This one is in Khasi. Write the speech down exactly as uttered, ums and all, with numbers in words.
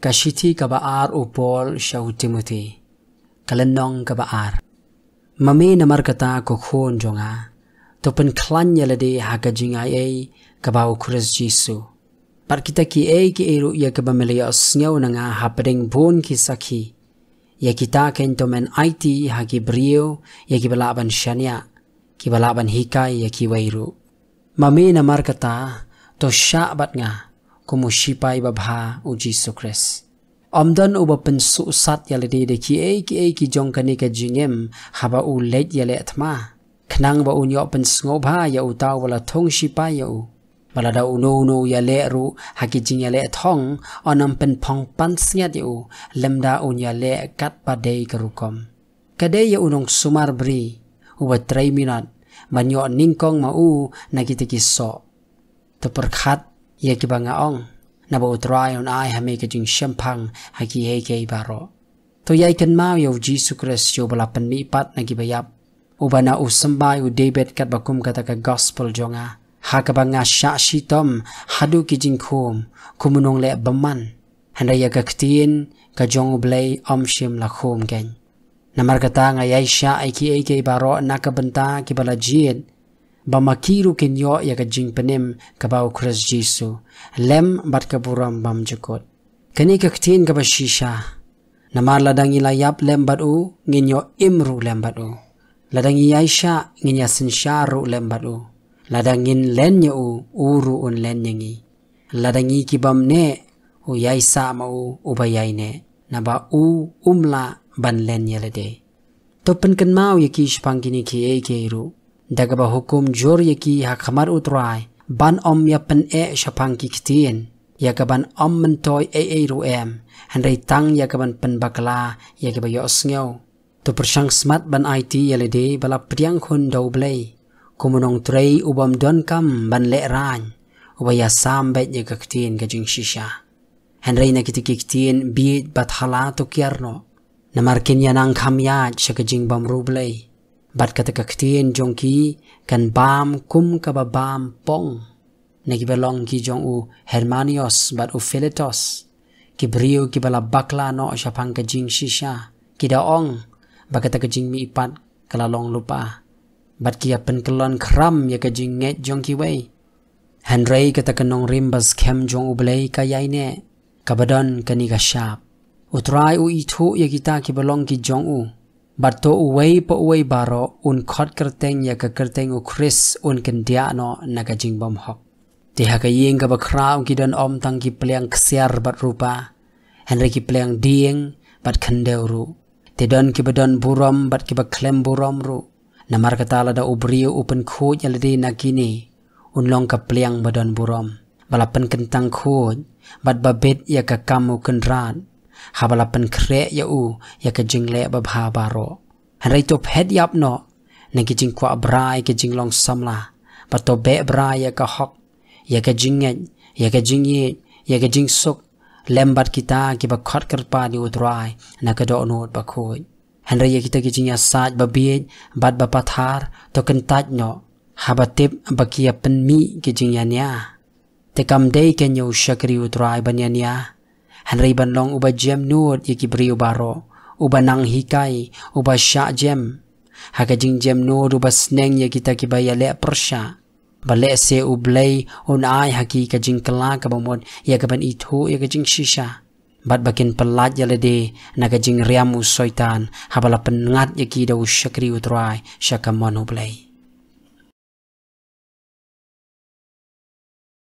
Ka shithi kaba ar u Paul sha u Timothi. Ka lynnong kaba ar. Ma me namar kata ko khun jong nga, to pynkhlaiñ ïa lade ha ka jingaiei kaba u Khrist Jisu. Bad kita kiei kiei ruh ïa kiba me la ïohsngew na nga hapdeng bun ki sakhi, ïa kita keiñ to men aiti ha ki briew ïa kiba lah ban shaniah, kiba lah ban hikai ïa kiwei ruh. Ma me namar kata, to shah bad nga kum u shipai babha u Jisu Khrist. Ym don uba pynsuhsat ïa lade da kiei kiei ki jong kane ka jingim haba u leit ïaleh thma, khnang ba un ïoh pynsngewbha ïa uta uba la thung shipai ïa u, ba lada uno uno u ïaleh ruh ha ki jingïaleh thong, un ym pynphong pansngiat ïa u, lymda un ïaleh katba dei ka rukom. Ka dei ïa u nongsumar bri uba trei minot ban ïoh nyngkong ma u na kita ki soh. To pyrkhat ïa kiba nga ong, naba u Trai un ai ha me ka jingshemphang ha kiei kiei baroh. To ïai kynmaw ïa u Jisu Khrist, ïa uba la pynmihpat na kiba ïap, uba na u symbai u David katba kum kata ka gospel jong nga, ha kaba nga shah shitom haduh ki jingkhum kum u nongleh bymman. Hynrei ïa ka ktien ka jong U Blei ym shym la khum keiñ. Namar kata nga ïaishah ïa kiei kiei baroh na ka bynta kiba la jied, ba ma ki ruh kin ïoh ïa ka jingpynim kaba u Khrist Jisu, lem bad ka burom bymjukut. Kane ka ktien kaba shisha. Namar lada ngi la ïap lem bad u, ngin ïoh im ruh lem bad u. Lada ngi ïaishah, ngin ïasynshar ruh lem bad u. Lada ngin len ïa u, u ruh un len ïa ngi. Lada ngi kibym neh, u ïaisah ma u uba ïaineh, naba u um lah ban len ïa lade. To pynkynmaw ïa ki shaphang kine kiei kiei ruh, da kaba hukum jur ïa ki ha khmat u Trai, ban ym ïa pyneh shaphang ki ktien, ïa kaban ym myntoi ei ei ruh em, hynrei tang ïa kaban pynbakla ïa kiba ïohsngew. To pyrshang smat ban aiti ïa lade ba la pdiang khun da U Blei, kum u nongtrei u bym donkam ban lehraiñ, uba ïasam beit ïa ka ktien ka jingshisha. Hynrei na kita ki ktien bieit bad hala to kiar noh, namar kin ïa nang kham ïaid sha ka jingbymru Blei. Bad kata ka ktien jong ki kan bam kum kaba bam pong. Na kiba long ki jong u Hyrmenius bad u Philetus, ki briew kiba la bakla noh shaphang ka jingshisha, ki da ong ba kata ka jingmihpat ka la long lypa, bad ki ïa pynkyllon khram ïa ka jingngeit jong kiwei. Hynrei kata ka nongrim ba skhem jong U Blei ka ïaineh, kaba don kane ka shap. U Trai u ithuh ïa kita kiba long ki jong u, bad to uwei pa uwei baroh un khot kyrteng ïa ka kyrteng u Khrist un kyndiah noh na ka jingbymhok. Te ha ka ïing kaba khraw ki don ym tang ki pliang ksiar bad rupa, hynrei ki pliang dieng bad khyndew ruh. Te don kiba don burom bad kiba khlem burom ruh. Namar kata lada u briew u pynkhuid ïa lade na kine, un long ka pliang ba don burom, ba la pynkyntang khuid, bad ba bit ïa ka kam u Kynrad, haba la pynkhreh ïa u ïa ka jingleh babha baroh. Hynrei to phet ïap noh na ki jingkwah brai ki jinglong samla, bad to beh brai ïa ka hok, ïa ka jingngeit, ïa ka jingïeit, ïa ka jingsuk, lem bad kita kiba khot kyrpad ïa u Trai na ka dohnud bakhuid. Hynrei ïa kita ki jingïasaid babieit bad bapathar to kyntait noh, haba tip ba ki ïa pynmih ki jingïania. Te kam dei keiñ ïa u shakri u Trai ban ïania, hynrei ban long uba jemnud ïa ki briew baroh, uba nang hikai, uba shah jem. Ha ka jingjemnud uba sneng ïa kita kiba ïaleh pyrshah, ba lehse U Blei un ai ha ki ka jingkylla kaba mut ïa kaban ithuh ïa ka jingshisha, bad ba kin pyllait ïa lade na ka jingriam u Soitan, haba la pynngat ïa ki da u shakri u Trai sha ka mon U Blei.